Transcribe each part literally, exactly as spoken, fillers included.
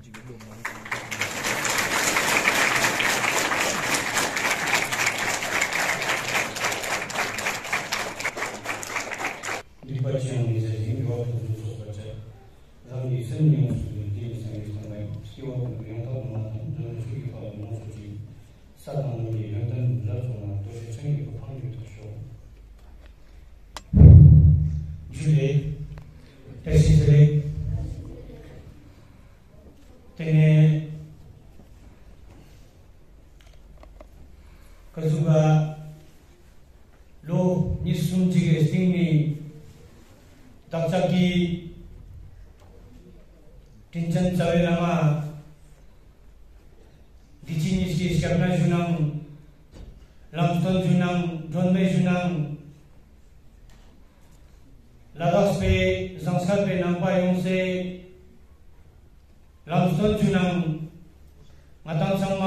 སྡིག་པ་ཅི་ཡང་མི་བྱ་ཞིང་། དགེ་བ་ཕུན་སུམ་ཚོགས་པར་བྱ། རང་གི་སེམས་ཉོན་མོངས་སུ་འདུལ། དེ་ནི་སངས་རྒྱས་བསྟན་པ་ཡིན། སྐྱེ་བ་ཀུན་ཏུ་ཡང་དག་སྡོམ་པ་དང་། འགྲོ་བའི་སྡུག་བསྔལ་ལས་སྒྲོལ་བའི་ཕྱིར། ས་དང་ལམ་གྱི་ཡོན་ཏན་རབ་རྫོགས་ལ། རྡོ་རྗེ་འཆང་གི་གོ་འཕང་མྱུར་ཐོབ་ཤོག། ཇུ་ལེ། བཀྲ་ཤིས་བདེ་ལེགས། དེ་ནས་ཀ་ཟུག་ག་ལོ་ཉི་ཤུ་གཅིག་གི་སྟེང་ནས་བདག་ཅག་གི་དྲིན་ཅན་རྩ་བའི་བླ་མ་འདི་ཕྱི་གཉིས་ཀྱི་ཞབས་ན་བཞུགས་གནང་། ལམ་སྟོན་བཞུགས་གནང་། སྒྲོན་མེ་བཞུགས་གནང་། ལ་དྭགས་པའི་ཟངས་དཀར་པའི་ནང་པ་ཡོངས་སུ་ལམ་སྟོན་བྱུང་ནང་། ང་དང་ཚང་མ་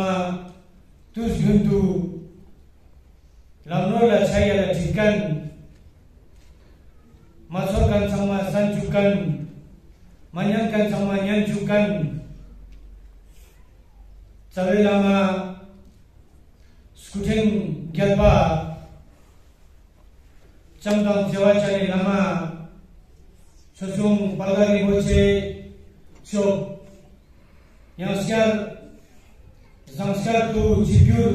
དུས་རྒྱུན་དུ་ལམ་ནོར་ལ་ཆ་ཡ་ལ་དྲིས་མཁན། མ་ཚོར་མཁན་ཚང་མ་གསན་བཅུག་མཁན། མ་ཉན་མཁན་ཚང་མ་ཉན་བཅུག་མཁན། རྩ་བའི་བླ་མ་སྐུ་ཕྲེང་བརྒྱད་པ། བྱམས་དང་བརྩེ་བ་ཅན་གྱི་བླ་མ་ཆོས་སྐྱོང་དཔལ་མགར་རིན་པོ་ཆེ་མཆོག། ཡང་བསྐྱར་ཟངས་དཀར་དུ་ཆིབས་བསྒྱུར་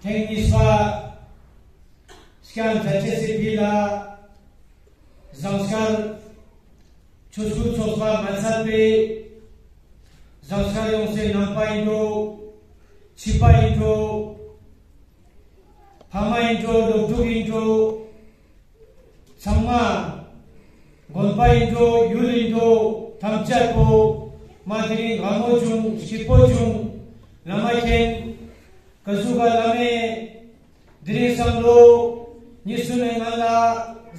ཐེངས་གཉིས་པ་བསྐྱངས་མཛད་ཅེས་སི་ཕི་ལ། ཟངས་དཀར་ཆོས་སྐུ་ཚོགས་པ་མ་ཚད་པའི་ཟངས་དཀར་ཡོངས་སུ་ནང་པ་ཡིན་འགྲོ། ཕྱི་པ་ཡིན་འགྲོ། ཕ་མ་ཡིན་འགྲོ། སློབ་ཕྲུག་ཡིན་འགྲོ། ཚང་མ་དགོན་པ་ཡིན་འགྲོ། ཡུལ་ཡིན་འགྲོ། ཐམས་ཅད་པོ་མ་དེ་རིང་དགའ་མོ་བྱུང་། སྐྱིད་པོ་བྱུང་། བླ་མ་མཁྱེན། ཀ་ཟུག་ག་བླ་མས་དེ་རིང་སང་ལོ་ཉི་ཤུ་ནས་ང་ལ་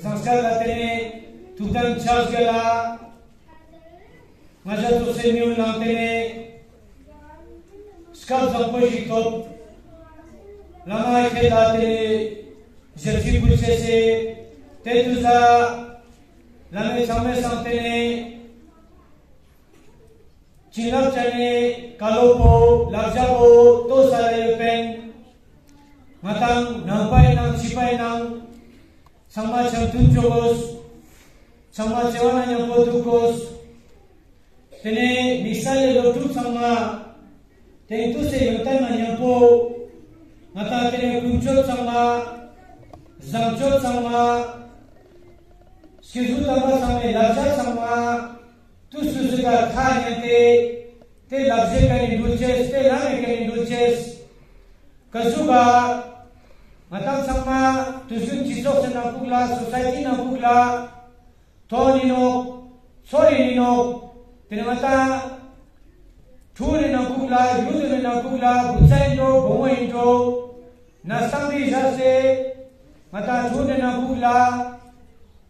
ཟངས་དཀར་ལ་བརྟེན་ནས་ཐུགས་དམ་ཕྱག་བཞེས་ལ། ང་ཞ་ཚོ་སེམས་ཡུལ་ནང་བརྟེན་ནས་སྐབས་བཟང་པོ་ཞིག་ཐོབ། བླ་མ་ཁྱེད་ལ་བརྟེན་ནས་ཞབས་ཕྱི་ཕུལ་ཆེད་སེ། དེ་དུས་ལ་བླ་མའི་ཚང་མའི་སང་བརྟེན་ནས། བྱིན་རླབས་ཅན་ནི་བཀའ་སློབ་པོ་ལབ་བྱ་པོ་ལྟོས་ས་ལ་ཡོད་པས། ང་དང་ནང་པའི་ནང་ཕྱི་པའི་ནང་ཚང་མ་འཆམ་མཐུན་བྱོས། ཚང་མ་བརྩེ་བ་ན་མཉམ་པོ་འདུག་དགོས། དེ་ནས་དམིགས་བསལ་ལས་སློབ་ཕྲུག་ཚང་མ་དེང་དུས་སའི་ཡོན་ཏན་ན་མཉམ་པོ། ང་དང་དེ་ནས་ཀུན་སྤྱོད་ཚང་མ། བཟང་སྤྱོད་ཚང་མ། སྐྱེས་བུ་དམ་པ་ཚང་མའི་ལབ་བྱ་ཚང་མ། དུས་སུ་སུ་དང་ཁ་ཉན་ཏེ། དེ་ལབ་བྱེད་ཀ་ནི་འགྲུལ་ཅེས། དེ་ལ་མེད་ཀ་ནི་འགྲུལ་ཅེས། ཀ་ཟུག་ག་ང་དང་ཚང་མ་དུས་རྒྱུན་སྤྱི་ཚོགས་སུ་ནང་ཁུག་ལ། སོ་སའི་ཊི་ནང་ཁུག་ལ། ཐོག་ནི་ནོག་ཚོ་རི་ནི་ནོག་དེ་ནི་ང་དང་ཕྲུ་གུ་ནི་ནང་ཁུག་ལ། ཡུལ་དུ་ནི་ནང་ཁུག་ལ། བུ་ཚ་ཡིན་འགྲོ། བུ་མོ་ཡིན་འགྲོ། ན་སྟངས་འདི་བཞག་སེ། ང་དང་ཕྲུ་གུ་ནི་ནང་ཁུག་ལ།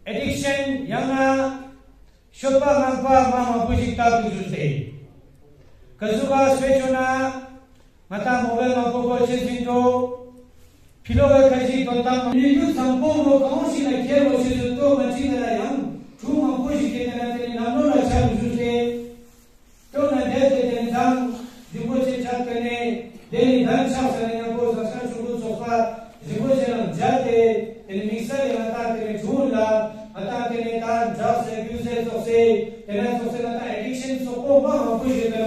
ཨེ་ཌིག་ཤན་ཡང་ན། ཤོད་པ་ངན་པ་མ་མང་པོ་ཞིག་ལྟ་དུ་འཇུག་སྟེ། ཀ་ཟུག་ག་སྤེ་ཆོ་ན། ང་དང་མོ་བའི་མང་པོ་གོ་ཆེ་ཟིན་འགྲོ། ཕི་ལོ་བའི་ཁ་ཞིག་དོན་དམ་ནུས་རྒྱུ་བཟང་པོ་མོ་གང་ཞིག་ལ་ཁྱེར་བོ་ཆེ་ཟིན་ཏོ་མ་ཅི་ལ་ཡང་གྲུ་མང་པོ་ཞིག་གི་དེ་ན་དེ་ནི་ལམ་ལོ་ལ་ཆ་རུ་འཇུག་སྟེ། ལྟོ་ན་འདས་ཏེ་དེ་ནི་དང་རིན་པོ་ཆེ་ཆགས་ཀ་ནས། དེ་ནི་གདན་ཆགས་ས་ནས་ཡང་པོ་ཟངས་དཀར་ཆོས་སྐུ་ཚོགས་པ་རིན་པོ་ཆེ་རང་མཇལ་ཏེ། དེ་ནི་དམིགས་བསལ་ལས་ང་དང་དེ་ནི་གྲུ་ལ་ང་དང་དེ་ནི་ད་འཇག་སེ་རྒྱུ་སེ་ཚོགས་སེ། དེ་ནས་ཚོགས་སེ་ང་དང་ཨེ་ཌིག་ཤན་སོགས་པོ་མ་མང་པོ་ཞིག་ཡོད་ནོ།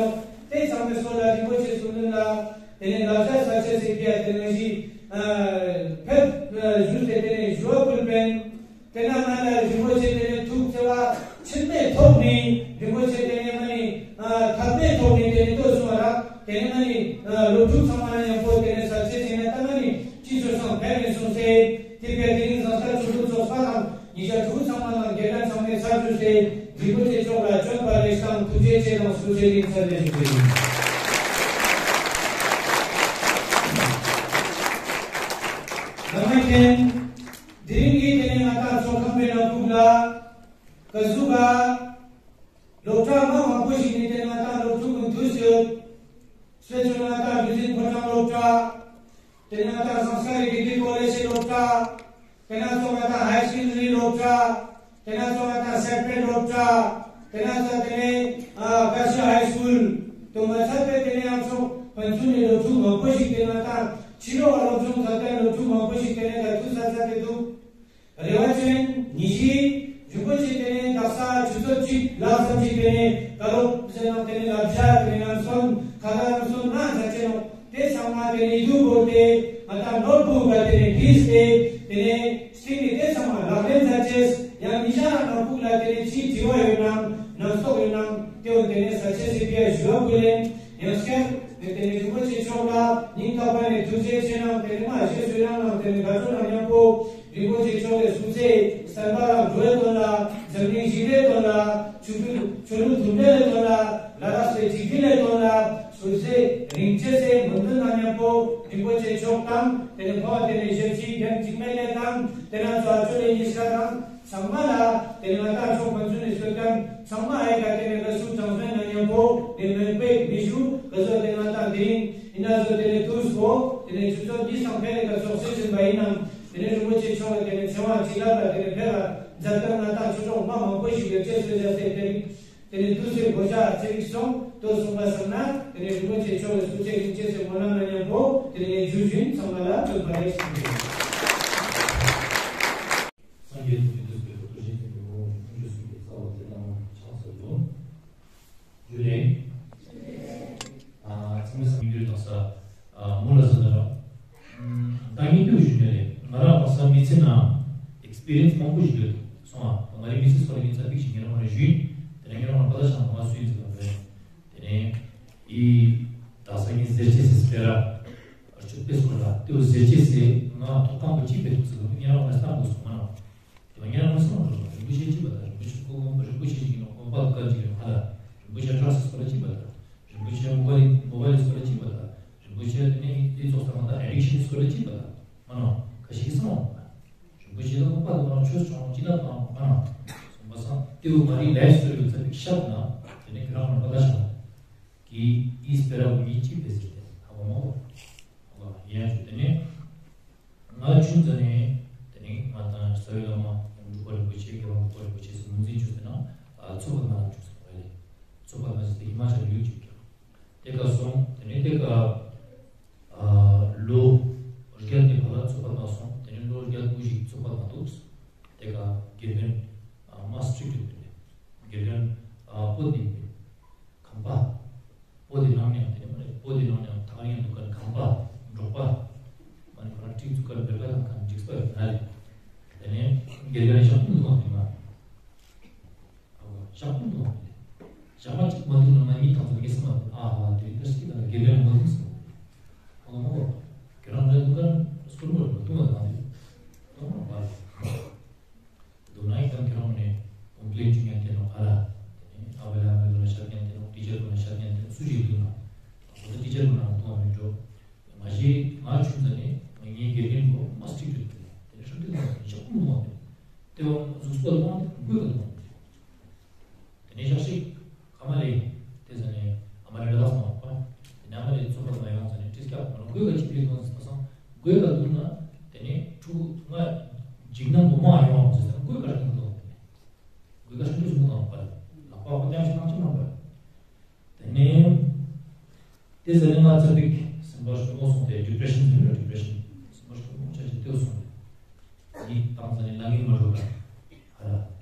དེ་ཚང་མའི་སོ་ལ་རིན་པོ་ཆེ་གསུང་ལུགས་ལ་དེ་ནི་ལབ་བྱ་ས་ཆ་སེ་ཕི་ཡ་དེ་ནི་ཞིག་ཕེབས་བཞུགས་ཏེ་དེ་ནི་ཞུ་བ་ཕུལ་པས། དེ་ན་ང་ལ་རིན་པོ་ཆེ་དེ་ནས་ཐུགས་བརྩེ་བ་ཆེན་པོའི་ཐོག་ནས། རིན་པོ་ཆེ་དེ་ནས་ང་ནི་ཨ་ཐག་པའི་ཐོག་ནས་དེ་ནས་ལྟོས་སོང་བ་ར། དེ་ནས་ང་ནི་ཨ་སློབ་ཕྲུག་ཚང་མ་ན་མཉམ་པོ་དེ་ནས་ས་ཆེ་ཆེ་ན་ད་ང་ནི་ཅི་ཞུ་སང་ཕེབས་ནས་སོང་སྟེ། དེ་བས་དེ་རིང་ཟངས་དཀར་ཆོས་སྐུ་ཚོགས་པ་དང་ཉེ་ཞ་ཕྲུ་གུ་ཚང་མ་དང་དགེ་རྒན་ཚང་མས་ཚར་བཅུག་སྟེ། རིན་པོ་ཆེ་མཆོག་ལ་བྱོན་པ་ལེགས་དང་ཐུགས་རྗེ་ཆེ་དང་ཐུགས་རྗེ་ཆེ་ཟེར་ནས་ཞུ་རྒྱུ་ཡིན། བླ་མ་མཁྱེན། དེ་རིང་གི་དེ་ནས་ང་དང་ཚོགས་ཁང་པའི་ནང་ཁུག་ལ་ཀ་ཟུག་ག་སློབ་གྲྭ་མ་མང་པོ་ཞིག་ནས་དེ་ནས་ང་དང་སློབ་ཕྲུག་གི་འདུས་ཡོད། སྤེ་ཆོ་ན་ང་དང་རིག་འཛིན་ཕོ་བྲང་སློབ་གྲྭ། དེ་ནས་ང་དང་ཟངས་དཀར་རི་ཌིག་རི་ཀོ་ལེཇ་སློབ་གྲྭ། དེ་ནས་ཚོ་ང་དང་ཧའི་སེ་ཀོན་ཌ་རི་སློབ་གྲྭ། དེ་ནས་ཚོ་ང་དང་སེ་ཀྲེཌ་སློབ་གྲྭ། དེ་ནས་ཚོ་དེ་ནས་ཨ་ཀ་ཤི་ཧའི་སྐུལ། དུ་མ་ཚད་པའི་དེ་ནས་ཡང་སོགས་ཕན་ཚུན་ནས་སློབ་ཕྲུག་མང་པོ་ཞིག་དེ་ན་དང་ཕྱི་ལོགས་སློབ་སྦྱོང་མཛད་མཁན་སློབ་ཕྲུག་མང་པོ་ཞིག་དེ་ནས་ག་ཐུག་ས་ས་དེ་འདུག་རེ་བ་ཅན་ཉི་ཤུའི་རིན་པོ་ཆེ་དེ་ནས་དག་ས་ཆུ་ཚོད་གཅིག་ལྷག་ཙམ་ཞིག་དེ་ནས་བཀའ་སློབ་ཟེར་ན་དེ་ནས་བསླབ་བྱ་དེ་ནས་ལམ་སྲོལ་ཁ་ཁ་ལམ་སྲོལ་གནང་ཚར་ཆེ་ནོ། དེ་ཚང་མ་དེ་ནས་ཡིད་དུ་འོང་སྟེ་ང་དང་ནོར་བུ་ག་དེ་ནས་བྲིས་ཏེ་དེ་ནས་སྟེང་ནས་དེ་ཚང་མ་ལག་ལེན་མཛད་ཅེས། ཡང་མི་ཤ་རང་ནང་ཁུག་ལ་དེ་ནས་ཅི་དྲི་བ་ཡོད་ནམ་ནང་སོག་ཡོད་ནམ་དེ་འོ་དེ་ནས་ས་ཆ་སི་པི་ཨའི་ཞུ་བ་ཕུལ་ལེན། ཡང་སྐྱར་དེ་ནས་རིན་པོ་ཆེ་མཆོག་ལ་སྙིང་ཐག་པ་ནས་ཐུགས་རྗེ་ཆེ་གནང་། དེ་ནས་མ་ཞེས་ཞུ་ཡང་གནང་། དེ་ནས་དགའ་སྤྲོ་དང་མཉམ་པོ་རིན་པོ་ཆེ་མཆོག་ལས་གསུང་ཚེ་གསར་པ་རང་འགྲོ་བའི་དོན་ལ། འཛམ་གླིང་ཞི་བདེའི་དོན་ལ། ཆོས་ལུགས་ཆོས་ལུགས་མཐུན་སྒྲིལ་གྱི་དོན་ལ། ལ་དྭགས་སའི་འཇིག་རྟེན་གྱི་དོན་ལ་ཟུར་ཟའི་རིང་ཆེ་སའི་མོས་འདུན་དང་མཉམ་པོ་རིན་པོ་ཆེ་མཆོག་དང་། དེ་ནས་འགོ་བ་དེ་ནས་ཞབས་ཕྱི་རྒན་འཇིགས་མེད་ལས་དང་། དེ་ན་ཚོ་ཨ་ཅོ་ལས་ཉིས་ཀ་དང་ཚང་མ་ལ། དེ་ནས་ང་དང་ཕྱོགས་ཕན་ཚུན་ནས་གསོལ་ཁན་ཚང་མ་ཨེ་ཀ་དེ་ནས་ལ་སུ་དྲང་སོན་དང་མཉམ་པོ་དེ་མོན་པའི་མི་ཞུ་ག་ཚོད་དེ་ང་དང་དེ་རིང་ཡིན་ན་ཚོ་དེ་ནས་དུས་སུ་དེ་ནས་ཆུ་ཚོད་གཉིས་སམ་ཕེ་རེ་ཀ་ཚོགས་སེ་ཕྱིན་པ་ཡིན་ནམ། དེ་ནས་རིན་པོ་ཆེ་མཆོག་ལ་དེ་ནས་ཚེ་དབང་སྤྱི་བཏང་ལ་དེ་ནས་ཕེབས་པ་མཛད་དང་ང་དང་ཆོས་གྲོགས་མ་མང་པོ་ཞིག་ཡོད་ཅེས་གསོལ་ཇ་སེ་དེ་རིང་དེ་ནས་དུས་ཚོད་གོ་ཆ་ཚེ་རིག་སོང་དོ་གསུངས་པ་སོང་ན། དེ་ནས་རིན་པོ་ཆེ་མཆོག་ལ་སུ་ཚེ་རིང་ཅེས་སེ་སྨོན་ལམ་ལ་མཉམ་པོ་དེ་ནས་ཇུ་ཇུན་ཚང་མ་ལ་ཐུགས་ཕ་རེ་ཞིག་ཡིན། སངས་རྒྱས་ཀྱི་མི་འདུག་པའི་སྐུ་བཞིན་གྱི་ངོ་བོ་ཉིད་ཀྱི་གསུང་གི་རྩ་བ་དེ་རྣམས་ཆགས་སུ་འདུག་རྒྱུ་ལས། ཚང་མས་སྙིང་རུས་དང་ས། མུ་ལ་ཟ་ན་ར། ད་ངས་ལྟོས་ཞུ་ནས་རེད། ང་རང་ལ་ས་མི་ཚེ་ནང་ཨེག་སི་པི་རི་ཡན་སི་མང་པོ་ཞིག་ཡོད་སོང་ཨ། ང་རའི་མི་ཚེ་སོགས་ལ་ངས་ཚ་པིག་ཞིག་ངས་རང་ལ་ཞུས། དེ་ནས་ངས་རང་ལ་པ་ད་ཆང་ང་སུའི་ཚེ་ལ་རེད། དེ་ནས་ཨི་ད་ས་ངས་ཟེར་ཆེ་སེ་སྤེ་ར་ཨར་ཆུ་པེ་སྐོར་ལ་ལྟོས་ཟེར་ཆེ་སེ་ང་ཐོག་ཁང་དུ་ཅིག་པེ་ཐུག་ཚེ་ལ་ངས་རང་ལ་ས་མགོ་སོང་མ་ན། དེ་བ་ཉེ་རང་མ་སོང་རོགས། རིན་པོ་ཆེ་གཅིག་པ་དང་རིན་པོ་ཆེ་ཀོ་ཀོ་རིན་པོ་ཆེ་གཅིག་ཡིན་ནོ་ཀོང་པ་དུ་ཀ་གཅིག་ཡིན་ནོ་ཧ་ལ། རིན་པོ་ཆེ་དྲག་སོ་སོ་ལ་གཅིག་པ་དང་། རིན་པོ་ཆེ་མོ་བ་ལི་མོ་བ་ལི་སོ་ལ་གཅིག་པ་དང་། རིན་པོ་ཆེ་དེ་ནས་དེ་ཚོགས་ས་མ་དང་ཨེ་ཌིག་ཤན་སོ་ལ་གཅིག་པ་དང་། མ་ནོ་ཁ་ཤིག་སོང་། རིན་པོ་ཆེ་དང་ཀོང་པ་དུ་མ་ནོ་ཆོས་ཆོང་ཅི་ན་དང་མ་ནོ། སོང་པ་སང་ཏེའུ་མ་རི་ལས་སོ་ཡོད་ཚ་བིག་ཤབ་ན། དེ་ནས་ཁྱོད་རང་ལ་པ་ད་ཤ་ན། གི་ཨིས་པེ་ར་བུ་ཉིད་གཅིག་པེ་ཟེར་ཏེ་ཧ་གོ་མ་གོ། ཧ་གོ་ཡིན་ཡང་ཆོས་དེ་ནས། ང་ཆུང་ཙམ་ནས་དེ་ནས་ང་དང་རྩ་བའི་བླ་མ་འབྲུག་པ་རིན་པོ་ཆེ་རྒྱལ་བ་འབྲུག་པ་རིན་པོ་ཆེ་སོགས་ངོས་འཛིན་བྱུང་ཟེར་ན་མཚོ་པདྨ་ལ་བྱུང་ཟེར་བ་ལས། མཚོ་པདྨ་ཟེར་ཏེ་ཧི་མ་ཅལ་ཡུལ་གཅིག་ཀྱང་། དེ་ག་སོང་དེ་ནས་དེ་ག་ལོ་བརྒྱད་དེ་བར་ལ་མཚོ་པདྨ་སོང་དེ་ནས་ལོ་བརྒྱད་དགུ་ཞིག་མཚོ་པདྨ་འདུག་དེ་ག་དགེ་རྒན་མ་སི་ཊར་ཡོད་པས་དགེ་རྒན་པོ་ཏི་ཡོད་པས། གམ་པ། པོ་ཏི་ནང་ནས་དེ་མ་རེད། པོ་ཏི་ནང་ནས་ཐག་རིང་འདུག་ག་གམ་པ། འབྲོག་པ། མ་ནི་ཁོ་རང་ཏྲིག་འདུག་ག་བེར་ཀ་དང་གང་འཇིགས་པ་ཡོད་ན་རེད། དེ་ནས་དགེ་རྒན་ཞག་པོ་འདུག་ག་དེ་མ། ཞག་པོ་འདུག་ག་ཞག་མ་གཅིག་མ་འདུག་ན་མ་གཉིད་ཐང་ཚོ་ངེས་སུ་མ་འདུག་ཨ་ཧ་དེ་རིང་ད་ཞིག་གི་ད་དགེ་རྒན་མ་འདུག་ཟེར། ཨ་མ་གོ་ཁྱེད་རང་འདྲ་འདུག་ག་སྐོར་མོ་རེད་མ་འདུག་ག་ད་དེ་ཏོ་མ་པ་རེད། མདོར་ན་ཡིན་ཙང་ཁྱེད་རང་ནས་ཀོམ་པི་ལེན་བྱེད་མཁན་དེ་ནོ་ག་ལ། དེ་ནས་ཨ་བ་ལ་མ་ཡོད་ན་ཤར་མཁན་དེ་ནོ་ཊི་ཅར་ཀུན་ལ་ཤར་མཁན་དེ་ནོ་སུ་ཞིག་འདུག་ན། ཁོ་ཚོ་ཊི་ཅར་ཀུན་ལ་མཐོང་བ་མི་འགྲོ། མ་གཞི་ང་ཆུང་ཙམ་ནས་ངའི་དགེ་རྒན་པོ་མ་སི་ཊིག་ཏུ་དེ་ནས་ཧྲ་ཏི་ལ་ཞག་པོ་མཐོང་བ་མི་འགྲོ། དེ་བ་གཟུགས་པོ་མཐོང་དེ་མགོས་ཀ་མཐོང་བ་མི་འགྲོ། དེ་ནས་ཞག་ཤིག་ཁ་མ་ལེ། དེ་ཟ་ནས་ཨ་མ་ལེ་ལ་ལགས་སོང་བ། དེ་ནས་ཨ་མ་ལེ་ཚོ་བ་མ་ཡོང་ཟ་ནས་ཏྲིས་ཀྱག་མ་ལོ་མགོས་ཀ་ཅི་ཕི་ཐོང་ཟ་སང་མགོས་ཀ་འདུག་ན། དེ་ནས་ཕྲུ་གུ་ང་འཇིགས་སྣང་མ་ཡོང་བ་ཟ་ནས་མགོས་ཀ་རང་མཐོང་དེ་ནས་མགོས་ཀ་ཧྲིན་ཏུ་ཟུང་དང་བ་ལག་པ་ཁོ་ཏང་ཞིག་ནང་ཅི་མ་བ། དེ་ནས་དེ་ཟ་ནས་ང་ཚ་པིག་སེམས་པ་ཤོར་མོ་སོང་སྟེ་ཌི་པི་རེ་ཤན་ཟེར་ནས་ཌི་པི་རེ་ཤན་སེམས་པ་ཤོར་མོ་ཆ་ཆེ་ལྟོས་སོང་སྟེ། གཉིད་བཏང་ཟ་ནས་ལངས་ངེས་མ་འགྲོ་ད། ཧ་ལ།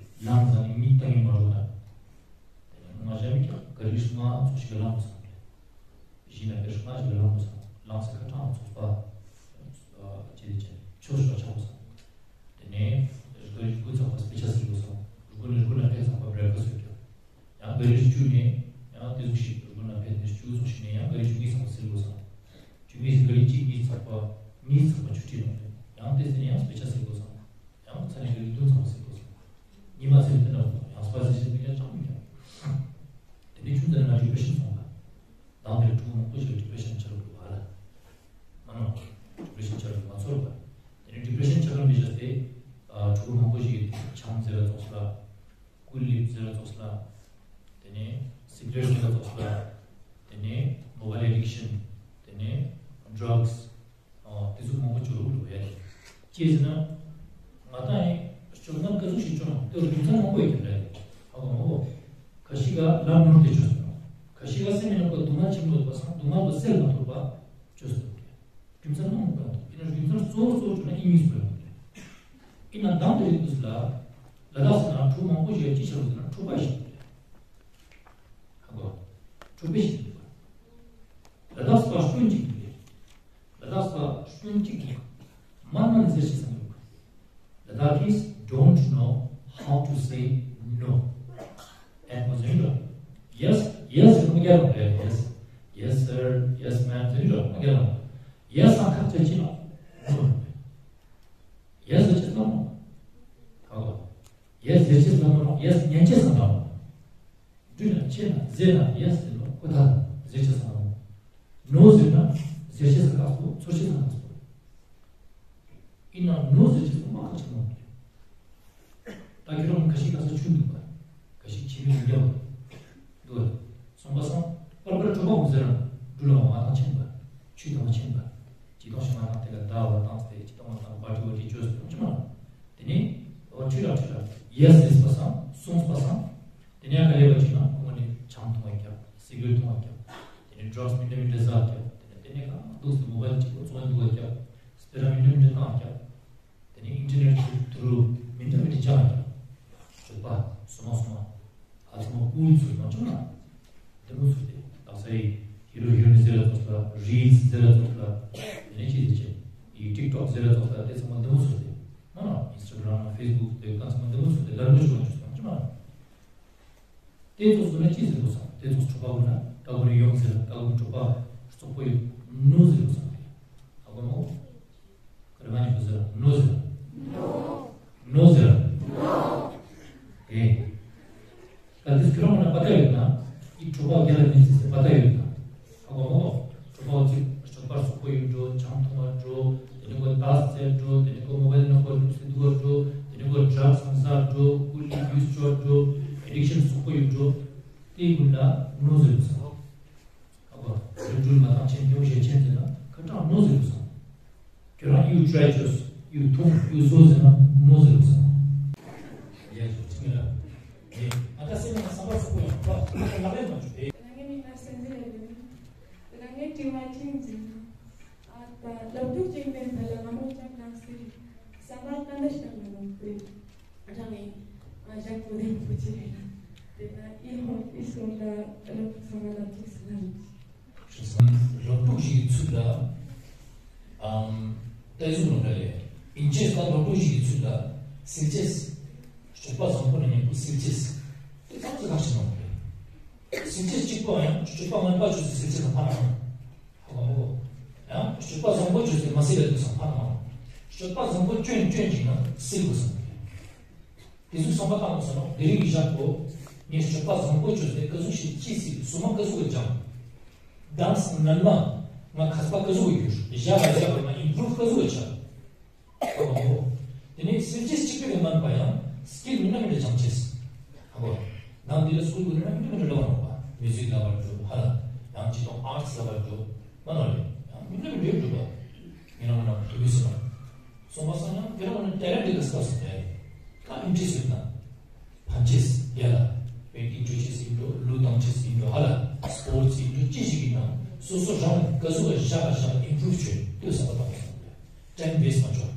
ལངས་ཟ་ནས་གཉིད་བཏང་ངེས་མ་འགྲོ་ད། དེ་ནས་ང་ཞ་མི་ཀྱག་ག་རི་ཤུ་ང་ཚོ་ཞིག་ག་ལངས་དགོས་སོང་སྟེ། གཞི་ན་ག་རི་ཤུ་ང་ཞིག་ག་ལངས་དགོས་སོང་། ལངས་ས་ཁ་གྲངས་ཚོགས་པ། ཅི་ལས་ཅན་ཆོས་ཤོག་ཆགས་དགོས་སོང་། དེ་ནས་རི་ག་རི་དགུ་ཚགས་པ་སྤེ་ཆ་ཟེར་དགོས་སོང་། རི་གུ་ནས་རི་གུ་ན་ཕེ་ཚགས་པ་བྲེ་ཁ་སོད་ཀྱག་ཡང་ག་རི་བཅུ་ནས་ཡང་དེ་ཟུག་ཞིག་རི་མོ་ན་ཕེབས་ནས་བཅུ་ཙམ་ཞིག་ནས་ཡང་ག་རི་བཅུ་གཉིས་ཚགས་པ་ཟེར་དགོས་སམ། བཅུ་གཉིས་ག་རི་གཅིག་གཉིས་ཚགས་པ་གཉིས་ཚགས་པ་ཆུ་ཁྲིད་ནང་ཡང་དེ་ཟེར་ནས་ཡང་སྤེ་ཆ་ཟེར་དགོས་སམ། ཡང་ཚ་ནས་ག་རི་བདུན་ཚགས་པ་ཟེར་དགོས་སམ། ཉི་མ་ཚེ་རིང་དེ་འདྲ་བོ་ཡང་སྤ་ཟེར་ཞིག་དེ་འདྲ་ཅང་མི་འདུག་དེ་ནས་ཆུང་དུ་ན་ང་ཅིག་པེ་ཤན་སོང་བ། དང་དེར་ཕྲུ་གུ་མང་པོ་ཞིག་ལ་ཌི་པི་རེ་ཤན་ཆགས་འགྲོ་བ་ལ། མ་ནོ། ཌི་པི་རེ་ཤན་ཆགས་འགྲོ་མ་ཚོར་བ། དེ་ནས་ཌི་པི་རེ་ཤན་ཆགས་འགྲོ་མི་བྱ་སྟེ། ཕྲུ་གུ་མང་པོ་ཞིག་ཆང་ཟེར་བ་ཙོགས་ལ། ཀུ་ལིབ་ཟེར་བ་ཙོགས་ལ། དེ་ནས་སི་ག་རེཊ་ཟེར་བ་ཙོགས་ལ། དེ་ནས་མོ་བ་ལི་ཨེ་ཌིག་ཤན། དེ་ནས་ཌྲག་སི། དེ་ཚོ་མང་པོ་བྱུང་རུ་ལུས་ཡ་རེད། ཅི་ཟེར་ན། ང་དང་ཡིན་སྤྱོད་ངན་ག་ཚོད་ཞིག་བྱུང་ན་དེ་རུ་རྒྱུ་མཚན་མང་པོ་ཡོད་ཀྱི་རེད། ཧ་གོ་མ་གོ། ཁ་ཤས་ཀ་ལམ་ནོར་དེ་བྱུང་སོང་། ག་ཤི་ག་སེ་མི་ན་པ་སྡུག་བསྔལ་ཆེན་པོ་ཡོད་པ་སང་སྡུག་བསྔལ་པ་སེལ་མ་ཐུབ་པ་བཅོས་སུ་འདུག་རྒྱུ་མཚན་མང་པོ་ཡོད། ཡིན་ན་རྒྱུ་མཚན་གཙོ་བོ་གཙོ་བོ་བརྗོད་ན་ཨི་གཉིས་པོ་ཡོད་རེད། ཡིན་ན་མདང་དེ་རིང་དུས་ལ་ལ་དྭགས་སུ་ན་གྲུ་མང་པོ་ཞིག་ཅི་ཆགས་འདུག་ན་གྲུ་པ་ཞིག་འདུག་རེད། ཧ་གོ་གྲུ་པ་ཞིག་འདུག་པ། ལ་དྭགས་སུ་པ་སྐྱོན་གཅིག་འདུག་རེད། ལ་དྭགས་པ་སྐྱོན་གཅིག་གིས་མ་མ་ནི་ཟེར་ཞིག་བསམ་ཡོད། Ladakis don't know how to say no. ཨེ་ཁོ་ཟེར་འགྲོ། Yes, yes ཟེར་མ་རྒྱག་རོགས་རེད། Yes, yes sir, yes ma'am ཟེར་འགྲོ་མ་རྒྱག་རོགས། Yes ཨང་ཁ་ཆེ་ཆེ་ལ། Yes ཟེར་ཆེ་ལ་མོ། ཧ་གོ Yes ཟེར་ཆེ་ལ་མོ། Yes ཉན་ཆེ་ལ་མོ། འདྲུད་ན་ཆེ་ན་ཟེར་ན་ཡ་ཟེར་ནོ་ཁོ་ཐག་ཟེར་ཆེ་ས་ནོ། ནོ་ཟེར་ན་ཟེར་ཆེ་ས་ཁག་སོ་ཚོར་ཆེ་ས་ཁག་སོ། ཡིན་ན་ནོ་ཟེར་ཆེ་ས་མ་ཁག་ཆེ་ནོ། ད་ཁྱེད་རང་ཁ་ཤས་ཁ་ས་ཆུ་འདུག་པ། ཁ་ཤས་ཆེ་མི་འདུག་ཡ། འདུག་སོང་པ་སང་པར་པར་གྲོད་པ་འོང་ཟེར་ན་འདུག་ལ་མ་ཐང་ཆེན་པ། ཆུ་དང་མ་ཆེན་པ། ཅི་དང་ཤི་མ་དང་དེ་ལ་ཟླ་བ་དང་སྟེ་ཅི་དང་མ་དང་བ་ཏི་བ་ཏི་བཅོས་སུ་ཡོང་ཆུ་མ། དེ་ནས་འོ་ཁྲུས་ར་ཁྲུས་ར་ཡས་ཟེར་པ་སང་གསུངས་པ་སང་། དེ་ནས་ཡང་ག་ལེ་བ་ཅིག་ན་ཁོང་ནས་ཆང་འཐུང་བ་རྒྱབ། སི་ག་རེཊ་འཐུང་བ་རྒྱབ། དེ་ནས་ཌྲག་སི་མི་འདྲ་མི་འདྲ་ཟ་རྒྱབ། དེ་ནས་དེ་ནས་གང་འདུག་སེ་མོ་བལ་གཅིག་པོ་ཚོང་འདུག་བ་རྒྱབ། སྤེ་ར་མི་འདྲ་མི་འདྲ་བཏང་རྒྱབ། དེ་ནས་ཨིན་ཊར་ནེཊ་གི་ཐུ་རུ་མི་འདྲ་མི་འདྲ་ཅང་རྒྱབ། གྲོད་པ་སོ་མ་སོ་མ། ཨ་ཚ་མ་ཀུལ་ཚུལ་མ་བྱུང་ན། འདི་མོ་ཚུལ་དེ་ལག་ས་ཡི་ཧི་རོ་ཧི་རོ་ནི་ཟེར་ར་ཚོགས་ལ་རིལ་ཟེར་ར་ཚོགས་ལ་དེ་ནས་ཅི་ཟེར་ཅེ་ཡི་ཊིག་ཊོག་ཟེར་ར་ཚོགས་ལ་དེ་ཚང་མ་འདི་མོ་ཚུལ་དེ། མ་ན་ཨིན་སི་ཊ་གྷ་རམ་ན་ཕེ་སི་བུག་དེ་གང་ཚང་མ་འདི་མོ་ཚུལ་དེ་ལར་མོ་ཞུ་བ་ཅུ་སང་ཅི་མ་ན། དེ་ཚོགས་སུ་ན་ཅི་ཟེར་དགོས་སམ། དེ་ཚོགས་གྲོད་པ་བུ་ན་ཀ་ཀུ་ནི་ཡོང་ཟེར་ཀ་ཀུ་ནི་གྲོད་པ་བཙོག་པོ་ཡོད་ནོ་ཟེར་དགོས་སམ། ཨ་གོ་མོ། ཀ་རི་མ་ནི་གོ་ཟེར་ནོ་ཟེར། ནོ་ཟེར། ཨེ། ད་དེ་ཁྱོད་རང་ན་པ་ཏ་ཡོད་ན་ཨི་གྲོད་པ་རྒྱ་ལ་མི་ཟེར་པ་ཏ་ཡོད་ན། ཨ་གོ་མོ། གྲོད་པ་ཅིག་གྲོད་པ་བཙོག་པོ་ཡོད་འགྲོ། ཆང་འཐུང་བ་འགྲོ། དེ་ནི་གོ་ཏཱས་ཟེར་འགྲོ། དེ་ནི་གོ་མོ་བལ་ནང་གོ་ལུག་སེ་འདུག་བ་འགྲོ། དེ་ནི་གོ་ཌྲག་སང་ཟ་འགྲོ། ཀུ་ལི་ཡུས་ཅོ་འགྲོ། ཨེ་ཌིག་ཤན་བཙོག་པོ་ཡོད་འགྲོ། དེ་ཀུན་ལ་ནོ་ཟེར་དགོས་སམ། ཨ་བ། རིག་འཕྲུལ་མ་བཏང་ཆེན་སྐྱོ་ཞེས་ཆེན་ཟེར་ན་ཁ་གྲངས་ནོ་ཟེར་དགོས་སམ། ཁྱོད་རང་ཡུ་ཊ་རའི་ཅོས་ཡུ་ཐུང་ཡུ་བཟོ་ཟེར་ན་ནོ་ཟེར་དགོས་སམ། ཡ་ཡོ་ཅི་མི་ལ། ཨེ། ཨ་ད་སེམས་ན་བསམ་པ་སོག་པོ་ཡང་བ་ལག་ལེན་མ་བྱུང་ཨེ། ང་ངའི་མིང་ལ་སེམས་ཟེར་ཡ་ཡིན། ང་ངའི་དྲི་བ་ཆེན་ཟེར་ན། ཨ་ད་སློབ་ཕྲུག་ཅིག་ཡིན་པའི་བར་ལ་ང་མོ་ཅག་ནང་སྲིད་བསམ་པ་ག་འདྲ་ཞིག་བཏང་ན་ནང་སྲིད། རང་ཡིན། ཨ་ཞག་པོ་ནས་པོ་ཅི་རེད་ན། དེ་ན་ཨི་ཧོ་ཨི་སོང་ད་སློབ་ཕྲུག་ཚང་མ་ལ་ཐུགས་སུ་ལ་རེད། སློབ་ཕྲུག་ཞིག་གི་ཚུལ་ལ་ཨམ་ཏའི་ཟུག་ལ་འདྲ་ལས་ཨིན་ཅེས་ལ་སློབ་ཕྲུག་ཞིག་གི་ཚུལ་ལ་སིལ་ཅེས། སྤྱོད་པ་བཟང་པོ་ནས་ཉེས་པོ་སིལ་ཅེས། དེ་ཙམ་ཟིག་ཁག་ཆེ་མང་པོ་རེད། སིལ་ཅེས་གཅིག་པོ་ཡང་སྤྱོད་པ་ངན་པ་བཅོས་ཏེ་སིལ་ཅེས་ལ་ཕན་མ་ཡང་། ཧ་གོ་མ་གོ། ཡང་སྤྱོད་པ་བཟང་པོ་བཅོས་ཏེ་མ་སིལ་ལ་དུས་སང་ཕན་མ་ཡང་། སྤྱོད་པ་བཟང་པོ་སྐྱོན་སྐྱོན་གྱིས་ན་སིལ་དགོས་སམ། དེ་ཚོའི་བསམ་པ་བཏང་དགོས་སམ་ནོ། དེ་རིང་གི་ཞག་གོ། ངས་སྤྱོད་པ་བཟང་པོ་བཅོས་ཏེ་ཀ་ཟུག་ཞིག་ཅི་སིལ་སོ་མ་ཀ་ཟུག་གི་སྦྱངས། ཌན་སི་ངན་མ་ང་མཁས་པ་ཀ་ཟུག་གི་གྱུར་ཞག་ལ་ཞག་ལ་ང་ཨིམ་པུ་རུབ་ཀ་ཟུག་གི་ཆགས། ཧ་གོ་མ་གོ། དེ་ནས་སིལ་ཅེས་གཅིག་པུ་ལས་མན་པ་ཡང་སྐིལ་མི་འདྲ་མི་འདྲ་སྦྱང་ཅེས། ཧ་གོ། ནང་འདི་ལ་སྐུལ་དགོས་ན་མི་འདྲ་མི་འདྲ་ལོ་རོགས་པ། མིའུ་ཟིག་ལ་བར་འགྲོ་ཧ་ལ། ཡང་ཅི་དང་ཨར་ཊི་སི་ལ་བར་འགྲོ་མ་ནོར་རེད། ཡང་མི་འདྲ་མི་འདྲའི་འགྲོ་པ། ངེད་རང་ང་ཐུག་གི་སོང་ན། སོང་པ་སང་ཡང་ཁྱེད་རང་ང་ཊེ་ལེན་ཊི་གི་སྐབས་སུ་རེད། ད་ཨིན་ཊི་རེ་སི་ཊི་ཡོད་ན། ཕན་ཅེས་ཡ་ལ། པེན་ཊིང་བཅོ་ཅེས་ཡིན་འགྲོ། གླུ་བཏང་ཅེས་ཡིན་འགྲོ་ཧ་ལ། སི་པོར་ཊི་སི་ཡིན་འགྲོ་ཅི་ཞིག་ཡིན་ནའང་སོ་སོ་རང་ག་ཟུག་ག་བཞག་ག་བཞག་ཨིམ་པུ་རུབ་བྱོས་ལྟོས་བསམ་པ་བཏང་སོང་། ཊེན་བེ་སི་མ་ཆོག་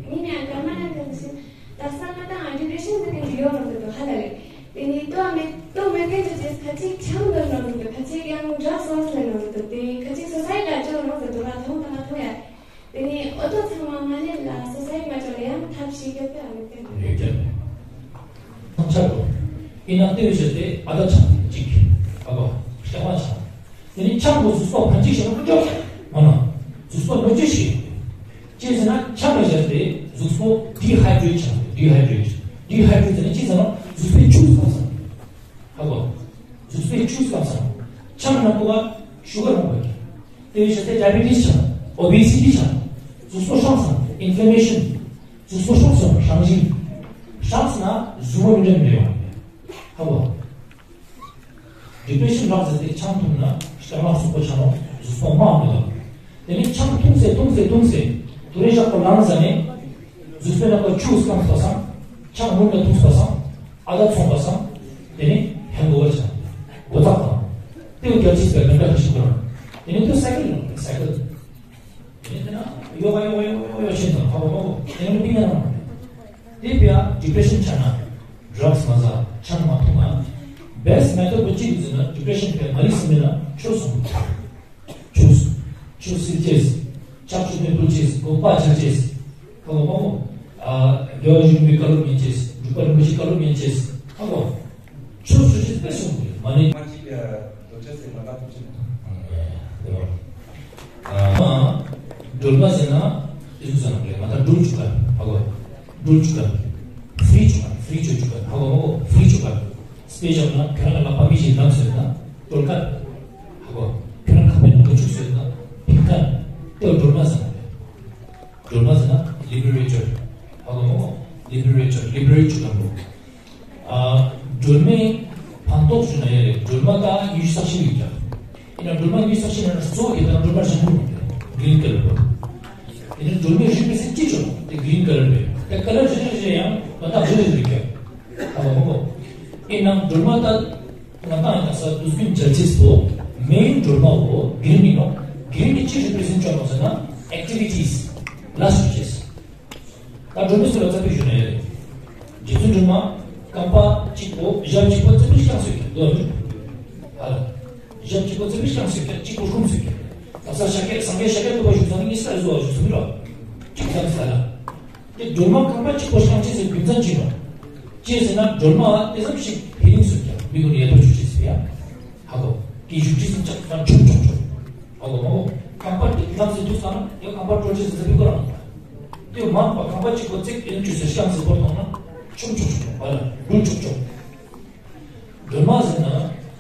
ངས་ནས་སྐར་མ་ལ་གང་ཞིག་དག་ས་ང་དང་ཨ་ཌི་རེ་ཤན་ཟེར་མཁན་ཞིག་ཡོད་རང་འདུག་ཧ་ལ་རེད། དེ་ནས་ལྟོ་མེད་ལྟོ་མེད་མཁན་ཚོ་ཅེས་ཁ་ཅིག་ཆང་འདོན་རང་འདུག་ཁ་ཅིག་ཡང་ཌྲག་སི་ལེན་རང་འདུག་དེ་ཁ་ཅིག་སོ་སའི་ལ་འཇོག་རང་འདུག་ད་ཐོང་ད་ང་ཐོང་ཡ། དེ་ནས་ཨོ་ཏོ་ཚང་མ་མ་ལེན་ལ་སོ་སའི་མ་འཇོག་ལ་ཡང་ཐབས་ཤིག་ཡོད་པའི་ཨ་མི་ཐེན་ཡོད་ཀྱང་ཆག་གོ། ཡིན་ན་ལྟོས་བྱས་ཏེ་ཨ་ད་ཆག་ཅིག་ཨ་གོ་ཤ་མ་ཆག་དེ་ནས་ཆང་གོ་གཟུགས་པོ་ཕན་ཅིག་ཞིག་མི་འཇོག་མ་ན། གཟུགས་པོ་གནོད་བྱེད་ཞིག་ཅི་ཟེར་ན་ཆང་མི་བཞག་སྟེ་གཟུགས་པོ་ཌི་ཧའི་ཌྲེ་ཊི་ཆགས། ཌི་ཧའི་ཌྲེ་ཊི། ཌི་ཧའི་ཌྲེ་ཊི་ཟེར་ན་ཅི་ཟེར་ན་གཟུགས་པོའི་ཆུ་སྐམ་ས། ཧ་གོ། གཟུགས་པོའི་ཆུ་སྐམ་ས། ཆང་ནང་པོ་བ་ཤུ་གར་མང་པོ་ཡོད། དེ་བཞིན་དེ་ཌའི་བེ་ཊི་སི་ཆགས། ཨོ་བེ་སི་ཊི་ཆགས། གཟུགས་པོ་ཧྲང་སོང་། ཨིན་ཕི་ལེ་མེ་ཤན། གཟུགས་པོ་ཧྲང་སོང་། ཧྲང་ཞིང་། ཧྲང་སོང་ན་གཟུགས་པོ་མི་འདྲ་མི་འདྲ་ཡོང་། ཧ་གོ། ཌི་པི་རེ་ཤན་རག་ཟེར་ཏེ་ཆང་འཐུང་ན་སྐྲག་སྣང་སོགས་པོ་ཆགས་ནོ་གཟུགས་པོ་དམའ་མི་འདུག་དེ་ནས་ཆང་འཐུང་ཟེར་འཐུང་ཟེར་འཐུང་ཟེར་དུ་རེ་བཞག་པ་ལངས་ཟ་ནས་གཟུགས་པོའི་ནང་གི་ཆུ་སྐམ་པ་སང་ཆང་མུན་ལ་འཐུང་པ་སང་ཨ་ད་ཚོང་པ་སང་དེ་ནས་ཧེང་ཨོ་ཝར་ཆགས་འགོ་ཚགས་དང་། ཏེའུ་རྒྱལ་སྤྱིའི་སྤེལ་མི་འདྲ་ཞིག་དང་། དེ་ནས་ཏེའུ་སའི་ཀལ་ཡོང་། སའི་ཀལ། དེ་ནས་དེ་ན་ཡོ་ག་ཡོ་ག་ཡོ་ག་ཡོ་ག་ཕྱིན་དང་ཧ་གོ་མ་གོ། དེ་ནས་ཏེའུ་ཡང་ན་དེ་བས་ཌི་པི་རེ་ཤན་ཆགས་ན་ཌྲག་སི་མ་ཟ། ཆང་མ་འཐུང་ན། བེ་སི་མེ་ཐོད་པོ་གཅིག་ཡིན་ཟེར་ན་ཌི་པི་རེ་ཤན་དེ་མ་རིག་སེམས་མེད་ན་ཆོས་སོང་། ཆུ་ཆུ་བསིལ་ཅེས། ལྕགས་ཆུ་ནས་བླུག་ཅེས། གོམ་པ་བྱ་ཅེས། ཁ་ལོ་མ་མོ། ཨ་རྒྱལ་བ་ཡིད་བཞིན་ནོར་བུའི་བཀའ་སློབ་ཉན་ཅེས། འབྲུག་པ་རིན་པོ་ཆེའི་བཀའ་སློབ་ཉན་ཅེས། ཁ་ལོ། ཆུ་ཆུ་ཅེས་དཔེ་སོང་གི་མ་ནི། མ་གཅིག་རྡོ་ཆ་ཟེར་མ་ད་ཐུབ་ཅེས་མ། ཨ་སྒྲོལ་མ་ཟེར་ན་ཨི་ཟུ་ཟེར་ན་ལེ་མ་ད་སྒྲོལ་ཆུ་ཀ་ཁ་ལོ། སྒྲོལ་ཆུ་ཀ་ཧྥི་རི་ཆུ་ཀ་ཧྥི་རི་ཆུ་ཆུ་ཀ་ཁ་ལོ་མ་མོ་ཧྥི་རི་ཆུ་ཀ་སྤེ་ཆ་ན་ཁྱོད་རང་ལ་ཕ་མི་ཞིག་ལམ་ཟེར་ན་སྒྲོལ་ཀ་ཧ་གོ། ཁྱོད་རང་ཁ་པའི་ནང་དུ་ཆུ་ཟེར་ན་ཕིང་ཀ་ཏེ་སྒྲོལ་མ་ཟེར་ན་ལེ། སྒྲོལ་མ་ཟེར་ན་ལི་བི་རེ་ཊར། ཧ་གོ་མ་གོ། ལི་བི་རེ་ཊར། ལི་བི་རེ་ཊར་ག་མོ། ཨ་སྒྲོལ་མའི་ཕན་ཐོགས་ཞུ་ན་ཡ་རེད། སྒྲོལ་མ་ད་ཡུལ་ས་ཤིག་ཡོད་ཀྱང་། ཡིན་ན་སྒྲོལ་མ་ཡུལ་ས་ཤིག་ཡིན་ན་གཙོ་བོ་གི་ད་སྒྲོལ་མ་ཞིག་ཡོད་རེད། གི་རིན་ཀ་ལར་པོ། དེ་ནི་སྒྲོལ་མའི་རིགས་པའི་སེམས་ཅི་བྱུང་དེ་གི་རིན་ཀ་ལར་རེད། དེ་ཀ་ལར་རེ་རེ་རེ་ཡང་མ་ད་རེ་རེ་རེ་ཀྱང་། ཧ་གོ་མ་གོ། ཡིན་ན་སྒྲོལ་མ་ད། ང་ཏང་ཡང་ས་དུས་རྒྱུན་བྱ་ཆེས་པོ་མེན་སྒྲོལ་མ་བོ་གིར་མི་ནོ། གིར་མི་ཅི་རེ་པི་རེ་སེན་ཊི་ཅོ་ནོ་ཟེར་ན་ཨེག་ཊི་བི་ཊི་ལ་ཞུ་ཆེས། ད་སྒྲོལ་མི་སུ་ལ་ཙ་པི་ཞུ་ན་ཡ་རེད། རྗེ་བཙུན་སྒྲོལ་མ་རྐང་པ་གཅིག་པོ་ཞབས་གཅིག་པོ་ཙ་པི་ཤང་སུ་ཡོད་དོ། ཨ་ལ་ཞབས་གཅིག་པོ་ཙ་པི་ཤང་སུ་ཡོད་གཅིག་པོ་ཁུམ་སུ་ཡོད། ད་ས་ཤ་ཀེ་སང་ཀེ་ཤ་ཀེ་ཏོ་བ་ཞུ་ས་ནི་ས་བཟོ་བ་ཞུ་སུ་མི་ར་གཅིག་ཙམ་ས་ལ། དེ་སྒྲོལ་མ་རྐང་པ་གཅིག་པོ་བཤང་ཅི་ཟེར་རྒྱུ་མཚན་ཅི་ནོ། ཅི་ཟེར་ན་སྒྲོལ་མ་དེ་ཙམ་ཞིག་ཧི་ལིང་སུ་ཀྱང་མི་ཀུན་ཡལ་འདབ་ཆུ་ཆེ་ཟེར་ཡ། ཧ་གོ། ཀི་ཞུ་ཅི་ཟིན་ཅག་ཙམ་ཆུང་ཆུང་ཆུང་། ཧ་གོ་མ་གོ། རྐང་པ་དེ་ལམ་སེ་ཐུག་ས་ན་ཡ་རྐང་པ་དྲོ་ཆེ་ཟེར་ཟེར་བི་ཀོ་རང་། དེ་མ་པ་རྐང་པ་གཅིག་པོ་བརྩེགས་ཡན་ཆུ་ཟེར་བཤང་ཟེར་བོར་ཐོང་ན་ཆུང་ཆུང་ཆུང་བ་ལ་འགུལ་ཆུང་ཆུང་། སྒྲོལ་མ་ཟེར་ན་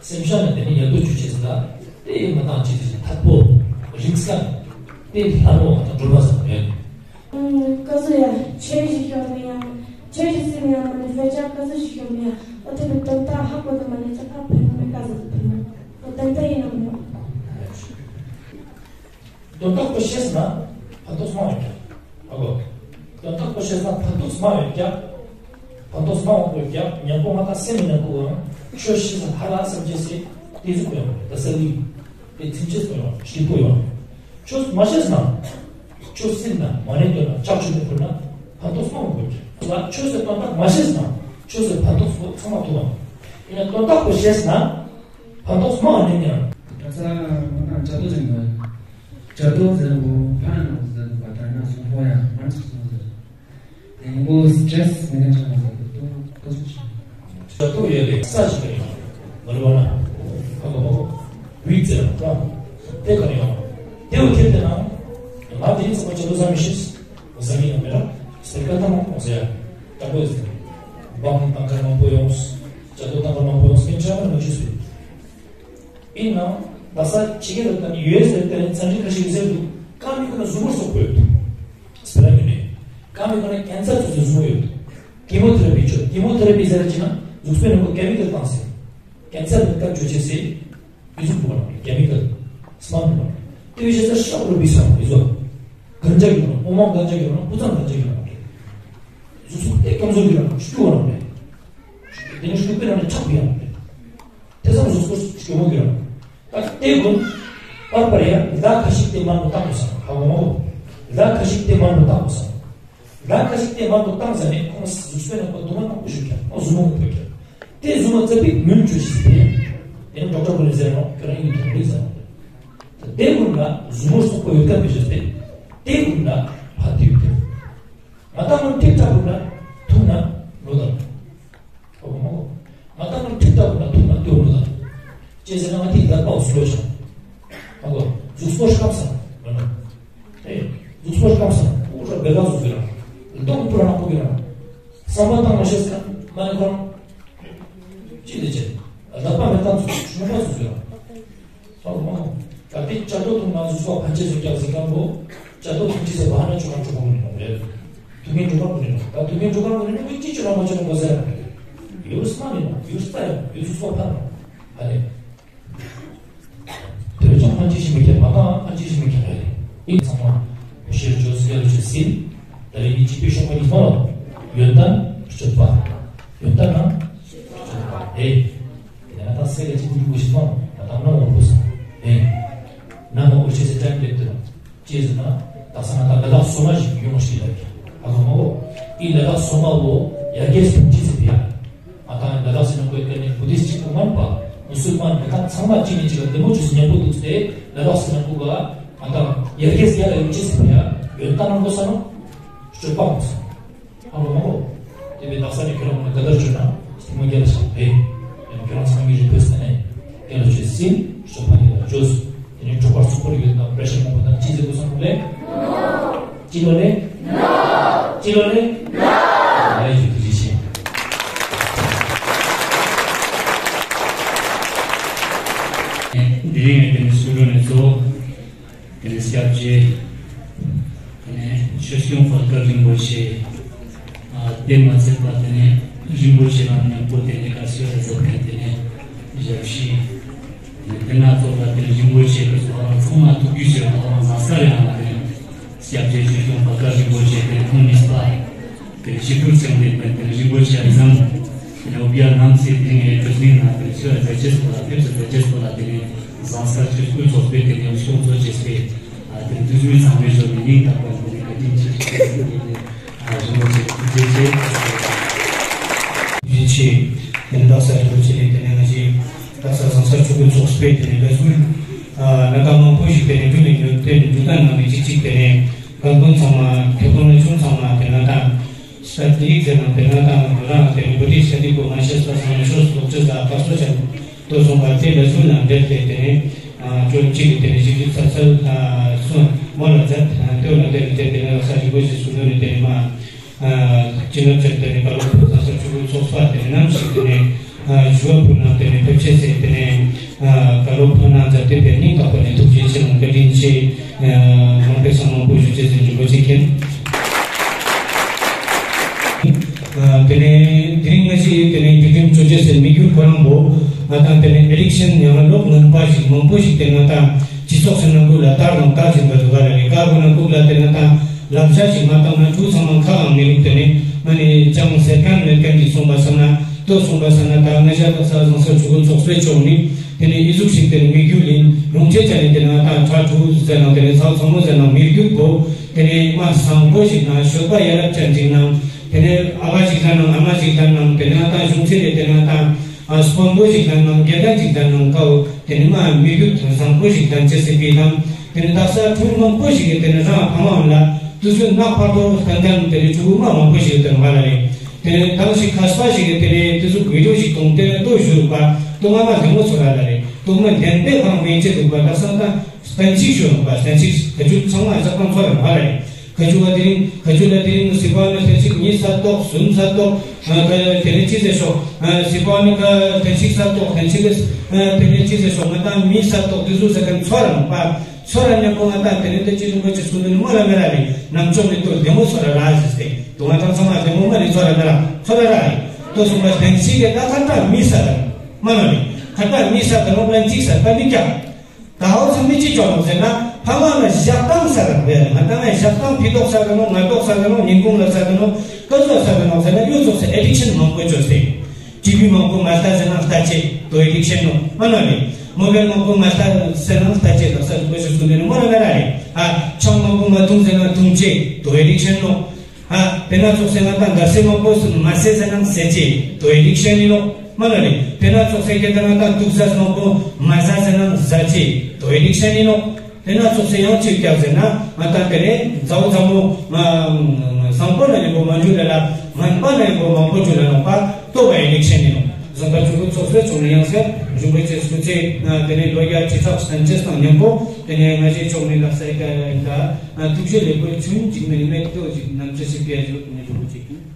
སེམས་ཤ་ནི་དེ་ནི་ཡལ་འདབ་ཆུ་ཆེ་ཟེར་ལ་དེ་ཡི་མི་དང་ཅི་ཟེར་ཐག་པོ་རིང་སྐམ་དེ་ལྷ་མོ་དང་སྒྲོལ་མ་ཟེར་བ་རེད། ཀ་ཟུ་ཡ་ཆེ་ཞིག་ཤོར་ནི་ཡང་ཆེ་ཞིག་སེམས་ཡང་མ་ནི་བེ་ཅག་ཀ་ཟུ་ཞིག་ཤོར་ནི་ཡང་ཨོ་དེ་བི་དོན་དག་ཧ་གོ་དུ་མ་ནི་ཅག་ཧ་ཕན་མི་ཀ་ཟུ་དུ་ཕན་མི་ཨོ་དོན་དག་ཡིན་ནམ་ཡོད། དོན་དག་པོ་ཤེས་ན་ཕན་ཐོགས་མང་བ་ཀྱང་། ཨ་གོ། དོན་དག་པོ་ཤེས་ན་ཕན་ཐོགས་མང་བ་ཀྱང་། ཕན་ཐོགས་མང་བ་ཀྱང་ཉམ་པོ་ང་དང་སེམས་ཉམ་པོ་ཡང་ཆོས་ཤེས་ན་ཧ་ལ་སེམས་ཅན་སེ་དེ་ཟུག་ཡོང་ད་ས་ལི་དེ་ཚིམ་ཆེས་པོ་ཡོང་ཞིག་པོ་ཡོང་། ཆོས་མ་ཤེས་ན་ཆོས་སེམས་ན་མ་ནས་དོན་ན་ཆགས་ཆོས་མི་ཕུལ་ན་ཕན་ཐོགས་མང་བ་ཀྱང་ལ་ཆོས་སེ་དོན་དག་མ་ཤེས་ན་ཆོས་སེ་ཕན་ཐོགས་པོ་ཚང་མ་ཐོགས་ཡོང་། ཡིན་ན་དོན་དག་པོ་ཤེས་ན། ཕན་ཐོགས་མང་ནས་ཀྱང་། ད་ས་ང་ན་ཇ་དོ་ཅན་ག་ཇ་དོ་ཟེར་གོ་ཕ་ན་ནོ་ཟེར་གོ་ད་ན་སོང་ཕོ་ཡ་མ་ཅིག་སོང་ཟེར། དེང་པོ་སི་ཊེ་རེ་སི་མི་ཁན་ཆ་ན་ཟེར་གོ་ཏོ་ཏོ་སུ་ཆ། ཇ་དོ་ཡོད་ལེ་ས་ཞིག་ག་ཡོང་། མ་རུ་བ་ན། ཧ་གོ་མ་གོ། བི་ཙེ་ར་ཏོ། དེ་ག་ཡོང་། དེ་བོ་ཁྱེར་ཏེ་ན། ང་དེ་ཚོ་ཇ་དོ་ཟ་མི་ཤེས། ཟ་མི་ཡང་མེད་ར། སེ་ཀ་ཏ་མ་གོ་ཟེར། ད་གོ་ཟེར། བང་དང་ག་མང་པོ་ཡོང་། ཇ་དོ་དང་ག་མང་པོ་ཡོང་། སེ་ཀ་ཏ་མ་མ་ཅུ་སུ། ཡིན་ནའང་ད་ས་ཕྱི་རྒྱལ་ལ་ད་ནི་ཡུ་ཨེ་སི་ལ་ད་ནི་ཚན་རིག་ཁ་ཤས་ཀྱིས་ཟེར་འདུག་ཀ་མི་ཁོ་ན་ཟུར་མོ་སོག་པོ་ཡོད་འདུག་སྤེ་ར་ཡོད་ནས་ཀ་མི་ཁོ་ན་ཀེན་སར་ཚོ་ཚོ་ཟུར་མོ་ཡོད་འདུག་ཀི་མོ་ཐེ་ར་པི་ཆོ་ཀི་མོ་ཐེ་ར་པི་ཟེར་ཅི་ན་གཟུགས་པོའི་ནང་གི་ཀེ་མི་ཀལ་བཏང་ཟེར། ཀེན་སར་ལ་ཀ་བཅོས་བྱེད་ཟེར། ཡུ་ཟུག་པོ་ཀེ་མི་ཀལ་སྨན་པོ་དེ་བས་ཤེས་ཚར་ཤག་རུ་བི་སོང་ཡུ་ཟུག་གན་ཇ་གི་ནང་ཨོ་མ་གན་ཇ་གི་ནང་ཕུ་ཚང་གན་ཇ་གི་ནང་རེད། ཟུག་ཟུག་དེ་ཀམ་ཟོ་གི་ནང་ཤུ་བ་ནང་རེད། དེ་ནི་ཤུ་པི་ནང་ནས་ཁྲག་པི་ཡང་རེད། དེ་ཚང་ཟུག་ཟུག་ཤུ་མོ་གི་ནང་ད་དེ་ཀུན་པར་པར་ཡ་ལ་ཁ་ཤིག་དེ་མར་མོ་བཏང་དགོས་སམ་ཧ་གོ་མ་གོ། ལ་ཁ་ཤིག་དེ་མར་མོ་བཏང་དགོས་སམ། ལ་ཁ་ཤིག་དེ་མར་དུ་བཏང་ཟ་ནས་ཁོང་ཟུག་སྤེལ་ནང་པ་དུ་མ་ནག་པོ་ཞིག་ཀྱང་ཨོ་ཟུ་མོ་གི་ཕོད་ཀྱང་། དེ་ཟུ་མོ་ཙ་པིག་མུན་བཅུ་ཞིག་སྤེལ། དེ་ནི་ཌོག་ཊར་པོ་ནི་ཟེར་ནོ་ཁྱོད་རང་ཡིན་དུ་རེད་ཟེར་ནོ། དེ་ཀུན་ལ་ཟུ་མོ་སོག་པོ་ཡོད་ཀ་མི་བཞག་སྟེ། དེ་ཀུན་ལ་ཕ་དུས་ཀྱང་། ང་ད་མོ་ཐིག་ཐག་ཀུན་ལ་ཐུག་ན་ལོ་དང་། ཨོ་མོ། ང་ད་མོ་ཐིག་ཐག་ཀུན་ལ་ཐུག་ན་ལྟོས་ལོ་དང་། ཅེས་ཟེར་ན་ང་ཐིག་ལ་པའོ་སུ་ལོ་ཆང་། ཨ་གོ། ཟུག་སོ་ཤམ་སང་ལོ་ན། ཨེ། ཟུག་སོ་ཤམ་སང་ཨུ་ར་བེ་ག་ཟུག་གི་རང་། ལྡོག་པུ་ར་ནག་པོ་གི་རང་། བསམ་པ་བཏང་མ་ཤེས་ཀ་མ་ནི་ཁོ་རང་། ཅི་ལས་ཅེ། ལག་པ་མེ་བཏང་ཚུགས་ཤུ་མ་ཚུགས་ཟེར། ཨོ་མོ། ད་དེ་ཅ་དོ་ཐུང་ན་ཟུག་སོ་ཕན་ཆད་ཟུག་རྒྱག་ཟིན་ཀ་མོ། ཅ་དོ་ཐུང་ཅི་ཟེར་བ་ཧ་ན་ཆུ་ཁང་ཆུ་ཁང་མི་ནོ་རེད། ཐུང་ངན་འགྲོ་ཁང་མི་ནོ། ད་ཐུང་ངན་འགྲོ་ཁང་མི་ནོ་ཀུན་ཅི་ཆུ་རང་མ་ཆུ་རང་གོ་ཟེར་ར་མི་འདུག་ཡུ་སི་མ་ནི་ནོ་ཡུ་སི་ཏ་ཡོ་ཡུ་ཟུག་སོ་ཕན་ནོ། ཧ་ལེ། དེ་བས་ཀྱང་ཕན་ཆད་ཞིག་མི་ཁྱེར་མ་གཏང་ཕན་ཆད་ཞིག་མི་ཁྱེར་རེད། ཨིན་ཚང་མ། བཤད་བརྗོད་ཟེར་ལ་བྱེད་སྲིད། ད་རེས་ནི་སྤྱི་པའི་ཤོག་པ་ནི་མ་ལ། ཡོན་ཏན་སྤྱོད་པ། ཡོན་ཏན་ན། སྤྱོད་པ་རེད། དེ་ནས་ང་ད་སེ་ག་ཅིག་འདུག་གོ་ཞིག་མ་ལ་ང་ད་ན་འོང་གོ། ཅི་ཟེར་ན། དག་ས་ང་དང་ལ་དྭགས་སོ་མ་ཞིག་ཡོང་ཞིག་ལ་ཀྱང་ཨ་གོ་མ་གོ། ཨི་ལ་དྭགས་སོ་མ་བོ་ཡར་རྒྱས་སུ་ཅི་ཟེར་ཡ། ང་དང་ལ་དྭགས་སི་ནང་གོ་ཡ་ཀ་ནི་བུ་དིསྟ་གཅིག་པུ་མན་པ། མུ་སུལ་མན་མི་དང་ཚང་མ་གཅིག་ནས་གཅིག་ལ་བདེ་མོ་བཅོས་སུ་མཉམ་པོ་འདུག་སྟེ་ལ་དྭགས་སི་ནང་གོ་ག་ང་དང་ཡར་རྒྱས་ཡ་ལ་ཡོང་ཅི་ཟེར་ཡ། ཡོན་ཏན་ནང་གོ་ས་ནོ། སྤྱོད་པ་མོ་ས། ཨ་མ་མ་གོ། དེ་བས་དག་ས་ནས་ཁྱོད་རང་ང་དགའ་དར་བྱོས་ན་སྟིང་མ་རྒྱལ་ལ་ཞག་རེད། ཡང་ཁྱོད་རང་ཚང་མའི་རིགས་བོད་ས་ནས་རྒྱལ་ལ་བྱོས་ཟིན་སོ་ཕ་ནི་ལ་བྱོས། དེ་ནས་གྲོགས་པར་ཚོགས་པར་ཡོད་དང་པྲེ་ཤར་མང་པོ་དང་ཅི་ཟེར་དགོས་སམ་ལེ། ཅི་ལོ་ལེ། ཅི་ལོ་ལེ། ལ་ཡི་དུ་ཅི་ཆེ། འདི་རིང་ངས་དེ་ནས་སུ་འགྲོ་ནས་ཚོ། དེ་ནས་སྐྱབས་རྗེ། དེ་ནས་ཆོས་སྐྱོང་བར་དཀར་རིན་པོ་ཆེ། ཨ་དེ་མ་ཚད་པ་དེ་ནས་རིན་པོ་ཆེ་རང་མཉམ་པོ་དེ་ནས་དཀར་ཤོད་ལ་བཟོ་མཁན་དེ་ནས་ཞབས་ཕྱི། དེ་ནས་དེ་ན་ཚོགས་པ་དེ་ནས་རིན་པོ་ཆེ་གི་ཚོགས་རང་ཚང་མ་ཐུགས་རྒྱུས་ཆེ་བ་རང་བཟང་ས་རེད་ཨང་། དེ་ནས་སྐྱབས་རྗེ་ཆོས་སྐྱོང་བར་དཀར་རིན་པོ་ཆེ་དེ་ཁོང་གཉིས་པ། དེ་ཞིབ་ཏུ་བྱས་ཏེ་དེ་རིན་པོ་ཆེ་བཟང་། དེ་ནས་འུ་བརྒྱ་ནང་ཚེ་དེ་ངའི་དྲི་ལིང་ན་དེ་ཆོས་རྫ་ཆེ་སོགས་ལ་ཕེབས་སུ་རྫ་ཆེ་སོགས་ལ་དེ་ནས་བཟང་ས་ཆོས་སྐུ་ཚོགས་པའི་དེ་ནས་སྐྱོང་ཚོགས་ཆེ་སྤེལ། དེ་འདུས་མི་ཚང་མའི་ཞོར་ནས་སྙིང་ཐག་པ་ནས་དེ་ནས་བཀའ་དྲིན་ཆེ་ཞུ་རྒྱུ་ཡིན། རིན་པོ་ཆེ་ཐུགས་རྗེ་ཆེ། ཐུགས་རྗེ་ཆེ། དེ་ནས་དག་ས་རིན་པོ་ཆེ་ནས་དེ་ནས་ང་ཞིག་དག་ས་བཟང་ས་ཆོས་སྐུ་ཚོགས་པའི་དེ་ནས་ལས་ཟུར། ལ་ཁ་མང་པོ་ཞིག་དེ་ནས་འགྲུལ་ནས་ཡོད་དེ་ནས་འགྲུལ་སྟངས་ནང་ནས་གཅིག་གཅིག་དེ་ནས་གང་དགོན་ཚང་མ་ཁེ་དགོན་ལ་ཆུང་ཚང་མ་དེ་ན་དང་། ས་དེ་ཡིག་ཟེར་ན་དེ་ན་དང་རང་དེ་ནས་བོད་ཡིག་ས་དེ་གོ་མ་ཤེས་པ་ཚང་མ་ཤོག་སོག་ཅི་ཟ་ཁ་སོ་ཆ་དོ་སོང་བ་དེ་ལ་སུ་ནང་འབྲེལ་ཏེ་དེ་ནས་ཅོ་གཅིག་གི་དེ་ནས་ཞིབ་ཞིབ་ཚ་ཚལ་སོང་མོ་ལ་མཛད་དེ་ལ་དེ་ནས་དེ་དེ་ནས་ས་རིན་པོ་ཆེ་སུ་ནོ་ནས་དེ་ནས་མ། ཅི་ནབ་ཅན་དེ་ནས་བཀའ་སློབ་ཕུལ་ས་ས་ཆུ་བོའི་ཚོགས་པ་དེ་ནས་ནམ་ཞིག་དེ་ནས་ཞུ་བ་ཕུལ་ན་དེ་ནས་ཕེབས་ཆེད་ཟེར་དེ་ནས་བཀའ་སློབ་ཕུལ་ན་མཛད་དེ་བས་སྙིང་ཐག་པ་ནས་ཐུགས་རྗེ་ཆེ་ལ་བཀའ་དྲིན་ཆེ། མང་པོ་ས་མང་པོ་ཞུ་ཆེད་ཟེར་རིན་པོ་ཆེ་མཁྱེན། དེ་ནས་དེ་རིང་ང་ཞིག་དེ་ནས་བརྒྱུད་རིམ་ཆོས་རྗེ་ཟེར་མི་བརྒྱུད་ཁོ་རང་བོ་ང་དང་དེ་ནས་ཨེ་ཌིག་ཤན་ཡང་ན་ལོག་ནང་པ་ཞིག་མང་པོ་ཞིག་དེ་ང་དང་སྤྱི་ཚོགས་སུ་ནང་ཁུལ་ལ་དར་དང་དར་བཞིན་པ་འདུག་ག་ལ་རེད། ཀ་བོ་ནང་ཁུལ་ལ་དེ་ང་དང་ལབ་བྱ་ཞིག་མ་བཏང་ན་ཕྲུ་གུ་ཚང་མ་ཁ་གང་མི་རིག་དེ་ནས་མ་ནས་ཅང་ཟེར་མཁན་མེད་མཁན་གྱིས་གསུངས་པ་བསམ་ན་ལྟོས་གསུངས་པ་བསམ་ན་ད་ང་ཞག་ད་ས་བཟང་ས་ཆུ་བོ་ཚོགས་པའི་ཕྱོགས་ནས་དེ་ནས་ཨི་ཟུག་ཞིག་དེ་ནས་མི་རྒྱུ་ལིན་རུང་ཆེ་ཅན་ནས་དེ་ནས་ང་དང་ཕྲ་ཕྲུ་གུ་ཟེར་ནང་དེ་ནས་ཚ་ཚང་མོ་ཟེར་ནང་མི་རྒྱུ་བོ་དེ་ནས་མ་བཟང་པོ་ཞིག་ནང་ཤོད་པ་ཡ་རབས་ཅན་ཅིག་ནང་དེ་ནས་ཨ་ཕ་ཞིག་ལ་ནང་ཨ་མ་ཞིག་ལ་ནང་དེ་ནས་ང་དང་གཞུང་ཚེ་རེ་དེ་ནས་ང་དང་དཔོན་པོ་ཞིག་ལ་ནང་རྒྱལ་ཁ་ཞིག་ལ་ནང་ཀའོ་དེ་ནས་མ་མི་རྒྱུ་བཟང་པོ་ཞིག་ལ་ཅེ་སི་པི་དང་དེ་ནས་དག་ས་ཕྲུ་གུ་མང་པོ་ཞིག་གིས་དེ་ནས་རང་ཕ་མ་འོན་ལ་དུས་ཚོད་ནག་ཕར་ཏོ་ལྟ་མཁན་དེ་ནས་ཕྲུ་གུ་མ་མང་པོ་ཞིག་དེ་ནས་ང་ལ་རེད། དེ་ནས་དང་ཞིག་ཁ་སྤ་ཞིག་གིས་དེ་ནས་དེ་ཚོ་བི་ཌིའོ་ཞིག་གཏོང་དེ་ནས་ལྟོ་ཞུ་རུག་པ་ལྟོ་ང་མ་ལྡེ་མོ་ཚོ་ར་ལ་རེད། ལྟོ་མ་ལྡན་པའི་ཁང་བེན་ཆེ་འདུག་པ་དག་ས་དང་གཏན་ཚིགས་ཞུ་རུག་པ་གཏན་ཚིགས་ག་ཚོད་ཚང་མ་ཨ་ཅག་ཁང་ཚོ་ར་ང་ལ་རེད། ཁ་ཆུ་བ་དེ་རིང་ཁ་ཆུ་ལ་དེ་རིང་སི་པ་ནི་ལྷན་ཅིག་གཉིས་ས་ཏོག་གསུམ་ས་ཏོག་དེ་རིང་ཅི་ཟེར་ཤོག་སི་པ་ནི་ཁ་ལྷན་ཅིག་ས་ཏོག་ལྷན་ཅིག་དེ་རིང་ཅི་ཟེར་ཤོག་ང་དང་མི་ས་ཏོག་དེ་ཚོ་ཟེར་མཁན་ཚོ་ར་ནོག་པ་ཚོ་ར་མཉམ་པོ་ང་དང་དེ་རིང་དེ་ཅི་རིང་པོ་ཅི་སུ་ནི་མོ་ར་མེ་ར་རེད། ནམ་ཅོག་ནི་ཏོ་ལྡེ་མོ་ཚོ་ར་ར་ཟེར་ཏེ་དུ་ང་དང་ཚང་མ་ལྡེ་མོ་མ་རེད། ཚོ་ར་མེ་ར་ཚོ་ར་ར་རེད། ཏོ་སུ་མ་ལྷན་ཅིག་གི་ད་ཁ་ཏ་མི་ས་ར་མ་ནོ་རེད། ཁ་ཏ་མི་ས་ར་ནོ་ལྷན་ཅིག་ས་ད་མི་ཀྱང་། ད་འོ་ཚང་མི་ཅི་ཅོག་ནོག་ཟེར་ན་ཕ་མ་ལ་ཞག་དང་ས་ར་བས་ང་ད་ང་ཞག་དང་ཕི་ཏོག་ས་ག་ནོག་ང་ཏོག་ས་ག་ནོག་ཉིན་གུང་ལ་ས་ག་ནོག་ཀ་ཟོ་ས་ག་ནོག་ཟེར་ན་ཡོད་ཚོགས་སེ་ཨེ་ཌིག་ཤན་མང་པོ་ཅོ་སེ། ཅི་བི་མང་པོ་མ་ལྟ་ཟེར་ན་ལྟ་ཅེ་དོ་ཨེ་ཌིག་ཤན་ནོག་མ་ནོ་རེད། མོ་བེལ་མང་པོ་མ་ལྟ་ཟེར་ན་ལྟ་ཅེ་ལ་ས་རུ་པོ་ཤོ་སུ་ནེ་མོ་ར་མེ་ར་རེད། ཨ་ཆང་མང་པོ་མ་འཐུང་ཟེར་ན་འཐུང་ཅེ་དོ་ཨེ་ཌིག་ཤན་ནོག་ཨ་དེ་ན་ཚོགས་སེ་ང་དང་འདར་སེ་མང་པོ་སུ་མ་ཟེར་ཟེར་ན་ཟེར་ཅེ་དོ་ཨེ་ཌིག་ཤན་ཡིན་ནོག་མ་ན་ལེ། དེ་ན་ཚོགས་སེ་ཁྱེད་དེ་ན་ད་དུག་ཟ་མང་པོ་མ་ཟ་ཟེར་ན་ཟ་ཅེ་དོ་ཨེ་ཌིག་ཤན་ཡིན་ནོག་དེ་ན་ཚོགས་སེ་ཡང་ཅིག་རྒྱག་ཟེར་ན་ང་དང་དེ་ནས་མཛའ་བོ་མཛའ་མོ་བཟང་པོ་ན་ཡོད་པོ་མ་འཇུ་ལ་ལ་ངན་པ་ན་ཡོད་པོ་མང་པོ་འཇུ་ལ་ནོག་པ་ལྟོ་བ་ཨེ་ཌིག་ཤན་ཡིན་ནོག་བཟང་པ་ཆུ་བོ་ཚོགས་སེ་ཆུང་ནས་ཡང་སེ་རིན་པོ་ཆེ་སྐུ་ཚེ་དེ་ནས་ལོ་བརྒྱ་ཁྲི་ཕྲག་བརྟན་ཅེས་དང་མཉམ་པོ་དེ་ནས་ང་ཞེ་ཆོག་ནས་ལག་ས་ཡི་ཀ་ཡ་ཡི་ཀ་ཐུགས་རྗེ་ལེགས་པོ་ཆུན་འཇིགས་མེད་མེད་ལྟོ་ཞིག་ནམ་ཚེ་ཞིག་པའི་ཡ་ཞོག་ནས་རིན་པོ་ཆེ་ཀུན།